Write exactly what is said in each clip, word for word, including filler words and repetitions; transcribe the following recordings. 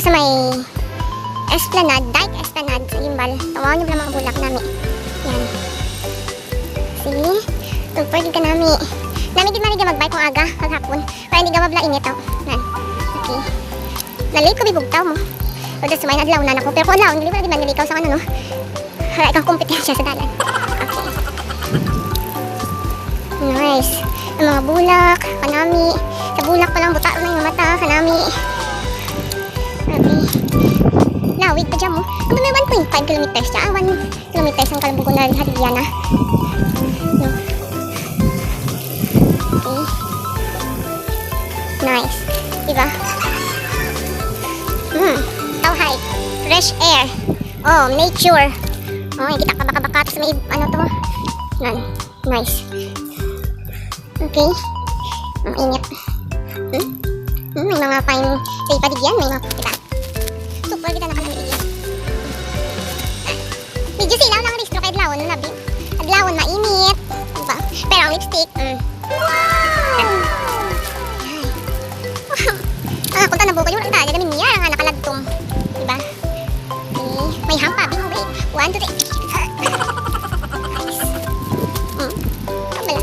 Sa may Esplanade, Dyke Esplanade sa gimbal. Tan-awon n'yo bala mga bulak nami. Yan. See? Super gid kanami. Nami gid man gid mag-bike kon aga, kag hapon. Para indi gawa bala init, o. Nan. Okay. Na-late ko, bi, bugtaw mo. Although sa may adlaw na nako. Pero kon adlaw, dili bala gid man nalikaw sa ano, no? Wara kang kompetensya sa dalan. Okay. Nice. Ang mga bulak, kanami. Sa bulak pa lang, buta na yung mata, kanami. Grabe. Lawig pa dyan mo. Ano, may one point five kilometers dyan. Ah, one kilometers ang kalabog ko na Hadigiana. No? Okay. Nice. Diba? Hmm. Tawhay. Fresh air. Oh, nature. Oh, kita kabaka-baka, tas may, ano to? Nan. Nice. Okay. Ang init. Hmm? Hmm, may mga pine tree pa digyan, may mga, diba? Super gid na kanami digyan. Medyo silaw lang rehistro kay adlawon, no, na, bi? Adlawon, mainit. Diba? Pero ang lipstick, mm. Wow! Ay. Wow. Ah, kung tanaw ko, yung wala tayo, dami niya, nga nakaladtong. Diba? Okay. May hump pa, bi, mo, wait. One, two, three. Nice. Hmm. Ito pala.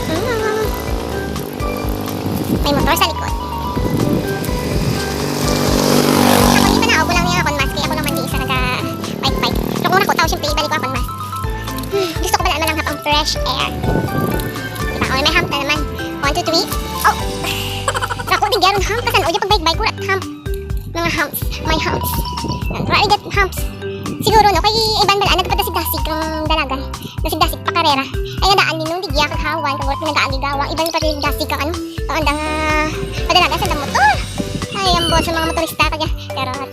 Hmm. May motor sa likod. Ako, di ba, naubo lang niya akon mask, kaya ako lang man di isa naga-bike-bike. Pero kung ako, tao, siyempre, ibalik ko akon mask. Hmm, gusto ko pala malanghap ang fresh air. Diba? O, may hump na naman. One, two, three. Oh! Ako, di gyaron hump. Kasan, o, di pag-bike-bike, wala hump. Mga humps, may humps. Yan, wala gid humps. Siguro, no, kay iban bala, nagpadasig-dasig kang dalagan. Dasig-dasig pa karera. Ay, nga daan, ninong, digya, kag hawan, kag wala nag-aagigawa. Iban padasig-dasig kang, ano, ang andang, ah, padalagan sa motor. Ay, ambot sa mga motorista, kaya, charot.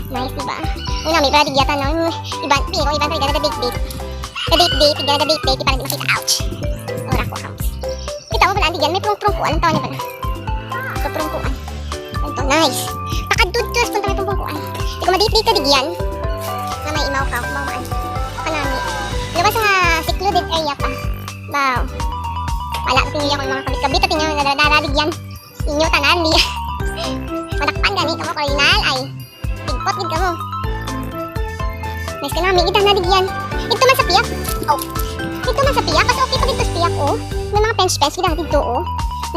Nice, diba? Una, may pala digya, tanong, iban, pili ko, iban, pwede na date-date. Date-date, pwede na date-date, di pala di makita. Ouch. Wala ko, humps. Kita mo pala, digyan, may prungprungkuan. Ang tawag niya pala. Prungprungkuan. Ito, nice. Pakadto, sus, punta may prungprungkuan. Di ko madate-date ka, digyan. Nga may imaw ka, kumaw man. Kanami. Luwas nga secluded area pa. Wow. Wala, tingnan niyo ang mga kabit-kabit, tingnan niyo, nadala-dala, digyan. Inyo tanan, di. Madakpan gani kamo, Corina, ay. Tigpot gid kamo. Nice kanami, kita na digyan. Ito man sa piyak. Oh. Ito man sa piyak, kasi okay pa dito sa piyak, oh. May mga fence-fence, kita dito, oh.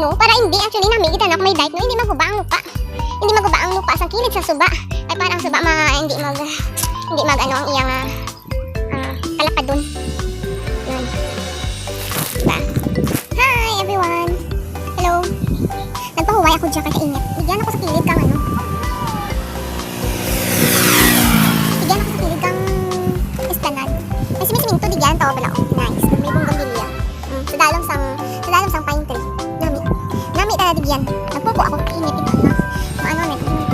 No, para hindi, actually, nami, kita na kung may dike, no, hindi maguba ang lupa. Hindi maguba ang lupa sa kilid, sa suba. Ay, para ang suba, ma-, hindi mag-, hindi mag-, ano, ang iyang, ah, Ah, kalapadon. Yan. Diba? Hi, everyone! Hello! Nagpahuway ako dyan kay kainit. Digyan ako sa kilid kang ano. Digyan ako sa kilid kang esplanade. May siminto, digyan to, bala, oh. Nice. May bougainvillea. Mm, sa dalom sang, sa dalom sang pine tree. Nami. Nami talaga digyan. Nagpungko ako, kainit, diba? Ma-, maano na, mm.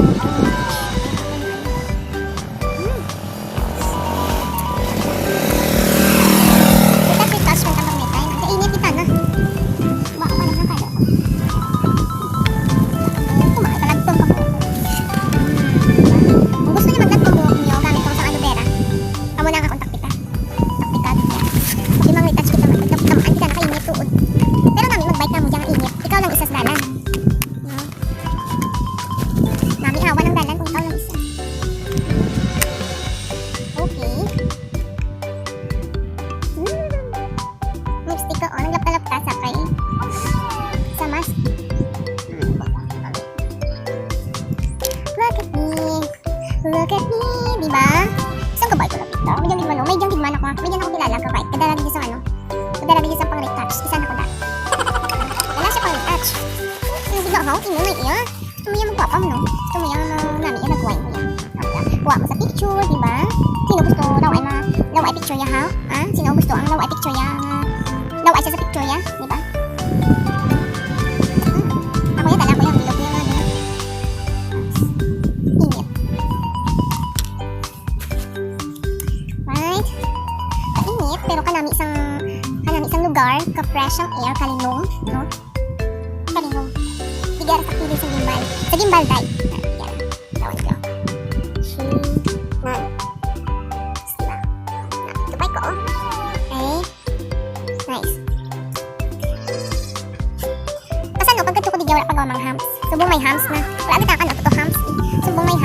Kita sa touch, may tamang may time. Ang kainit kita na. Wa ka pa lang nakalo. Ayan, kumain ka lang, tumpak ko. Kung gusto niyo magdagdag buhok niyo, gamit ko sa aloe vera. Amo na nga akong taktika. Taktika niya. Di mang retouch kita, magdagdag, kamaan kita, nakainit tuod. Pero nami, mag-bike na mo dyan, ang init. Ikaw lang isa sa dalan. No? Nami, hawa ng dalan kung ikaw lang isa. Okay. Hmm. Lipstick ka, oh. Naglapta-lapta sa kay, sa mask. Look at me. Look at me. Diba? Isang kabait ko lang ito. May dyan gid man, oh. May dyan gid man ako, ah. May dyan ako kilala, kabait. Kadala gid sa ano. Kadala gid sa pang-retouch. Isa na ko na. Wala siya pang-retouch. Yung bigla, ha? Tingnan na iya. Gusto mo yan magpapa mo, no? Gusto mo yan, ah, nami, yan, nagkuha mo yan. Ayan. Kuha mo sa picture, di ba? Sino gusto daw ay ma-, daw ay picture ya, ha? Ah, sino gusto ang daw ay picture ya? Daw ay siya sa picture ya, di ba? Hmm. Ako yan, dala ko yan, bilog ko yan, ano. Init. Right? Kainit, pero kanami sang, kanami sang lugar, ka-fresh ang air, kalinong, no? Kalinong. Digara sa kilid sa gimbal. Sa gimbal, day. Yan. Tawan ko. Shi, nan. Sila. Na, tupay ko, oh. Okay. Nice. Kasano, pagkadto ko digya, wala pa gawa mga humps. Sumbong may hams na. Wara gid tang ano to hams. Sumbong may